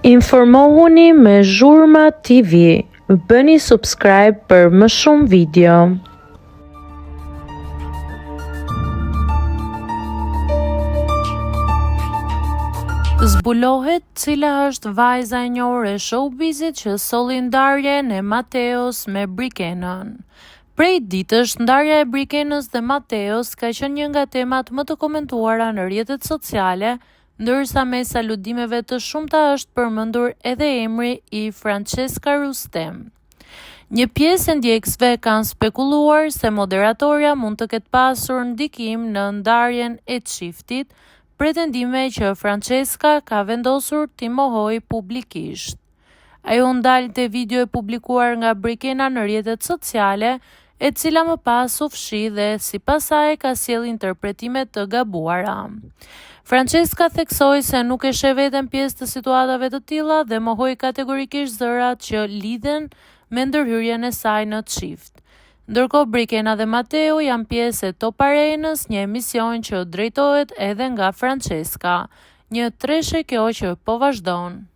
Informohuni me Zhurma TV, bëni subscribe për më shumë video. Zbulohet cila është vajza e njohur e showbizit që solli ndarjen e Mateos me Brikenën. Prej ditësh, ndarja e Brikenës dhe Mateos ka qenë një nga temat më të komentuara në rrjetet sociale, ndërsa mes aludimeve të shumta është përmendur edhe emri i Françeska Rustem. Një pjesë e ndjekësve kanë spekuluar se moderatorja mund të ketë pasur ndikim në ndarjen e çiftit, pretendime që Françeska ka vendosur t'i mohojë publikisht. Ajo u ndal te video e publikuar nga Brikena në rrjetet sociale, e cila më pas u fshi dhe sipas saj ka sjellë interpretime të gabuara. Françeska theksoi se nuk e sheh veten pjesë të situatave të tilla dhe mohoi kategorikisht zërat që lidhen me ndërhyrjen e saj në çift. Ndërkohë Brikena dhe Mateo janë pjesë e Top Arenës, një emision që drejtohet edhe nga Françeska, një treshe kjo që po vazhdon.